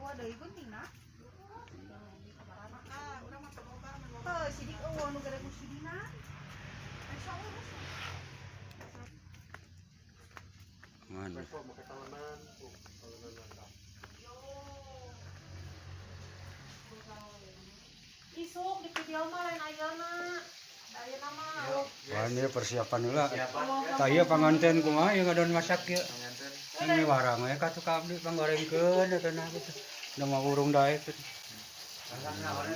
Dua deui guntingna. Heuh, sidik eueuh nu gede ku sidina. Asa urus. Mana? Isuk di video mah lain ayeuna. Ayeuna mah. Wah, ini persiapan heula. Tah ieu panganten kumaha ieu ngadon masak ieu. Ini warang we ka tukang abdi panggorengkeun eta na gitu. Da mah urung daek gitu.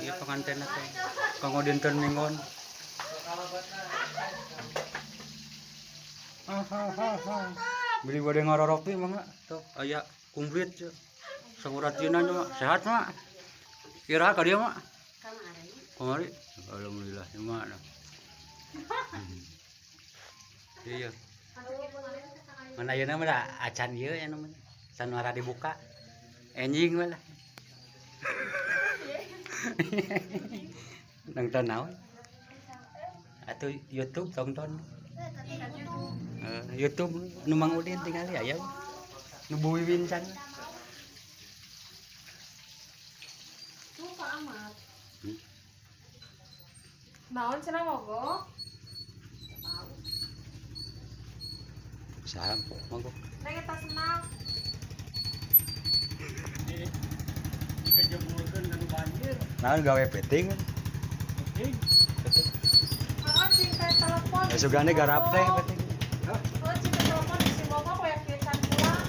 Ieu panganten teh. Kanggo dinten minggon. Ah, ah, ah, ah. Beli bade ngaroropi mangga tuh aya komplit yeuh. Sanguratina nya mah sehat mah. Kira ka dieu mah. Kamari. Alhamdulillah ieu mah. Iya. Mana ayeuna mah da acan ieu nya namanya. Sanwara dibuka. Enjing we lah. Nonton naon? Atuh YouTube tonton. YouTube nu Mang Udin tingali aya. Nu Bu Wiwin can. Tuh Pak Ahmad. Naon cenah mogok? Saha mogok? Neng eta senang. Dikejemurkeun kana banjir. Naon gawe peting? Penting. Peting. Heeh, cing teh telepon. Ya sugane garap teh peting. Heeh, cing teh telepon di si mogok we kieu can pulang.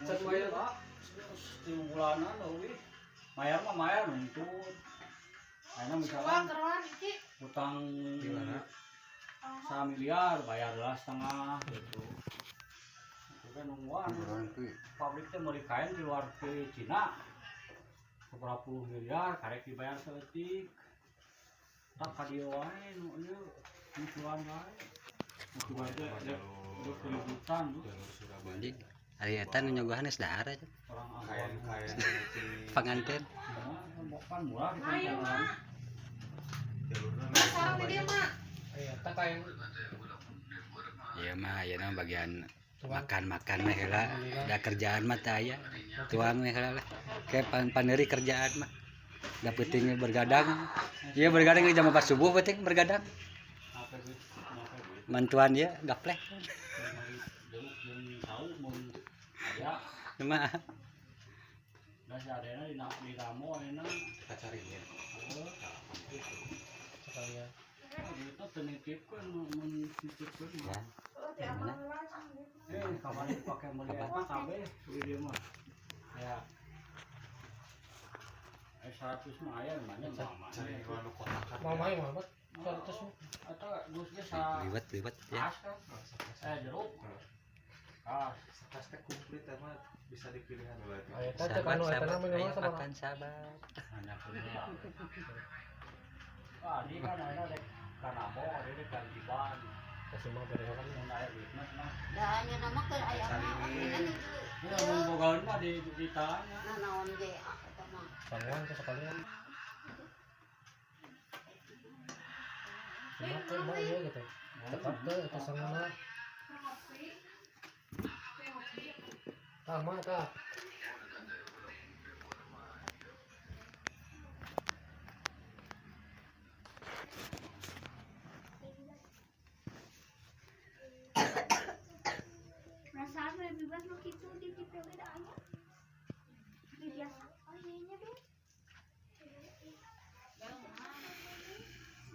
Can bayar ah. Tilu bulanan leuwih. Mayar mah mayar nuntut. Ayeuna Wah, misalkan keruan iki. utang 1 miliar bayar lah setengah gitu. Itu kan nungguan. Pabrik teh meuli kain di luar ke Cina. Seberapa puluh miliar karek dibayar saeutik. Tak ka dieu wae nu ieu musuhan wae. Musuhan teh dek keributan tuh. Jadi ari eta nu nyogohan geus dahar aja. Orang Ambon. Panganten. Nah, kan murah di Ayo, kontengan. Mak. Sarang di dieu, Mak. Iya mah ayeuna bagian makan-makan mah heula. Da kerjaan mah teu aya. Tuang mah heula lah. Kayak paneri kerjaan mah. Da peuting bergadang. Iya bergadang jam 4 subuh peuting bergadang. Make duit, make duit. Mantuan dia gapleh. Meuli jeruk jeung tahu mun aya. Cuma Da si adena di Ramo ayeuna. Heeh. Heeh. Duitna teu nitipkeun mun nitipkeun mah. Ya. Heuh, teh aman lah cing. Kamari pake meuli eta kabeh duit ieu mah. Ya. 100 mah aya namanya mama. Mau main mah, Pak. 100 mah. Atau geus ge sa Liwet-liwet ya. kas kan? Jeruk. Kas. Sekas teh komplit emang bisa dipilihan. Aya teh cek anu eta Sahabat, mah minimal ayo sabaraha. makan sahabat. Hanya punya. Wah, di kan ayeuna rek kanamo, adi rek ganti ban. Kasih mah bere kan. Mun aya duitna mah. Da ayeuna mah keur aya mah kan nuju. Ya mun bogaeun mah di tanya. Nah naon ge eta mah. Sanguan teh sekalian. Cuma teh mah ieu gitu. Tetap teh eta sanguan. Tah mah tah. Perasaan lebih bebas nu kitu di TV oge da aya. Di biasa. Oh iya nya be.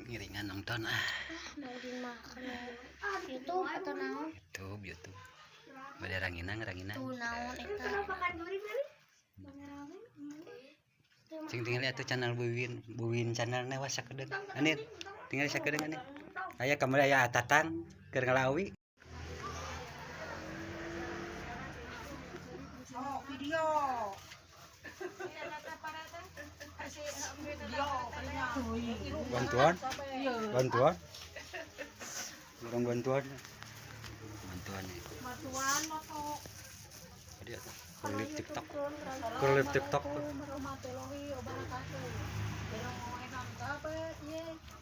Ngiringan nonton ah. Mau dimakan YouTube atau naon? YouTube, YouTube. Bade ranginang, ranginang. Tuh naon eta. Kenapa kan gurih kali? Cing tinggal atuh channel Buwin, Buwin channel na wah sakedeung. Anit, tinggal sakedeung anit. Aya kamari aya Tatang keur ngalawi. Oh, video. Video kalinya. Bantuan? Bantuan? Kurang bantuan. Bantuan ya. Bantuan moto. Tadi atuh live TikTok. Keur live TikTok. Warahmatullahi wabarakatuh.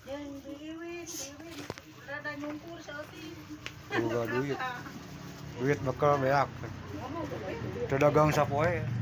Jeung diiwin, diiwin. Rada nyungkur saeutik. Boga duit. Duit bekal beak. Teu dagang sapoe.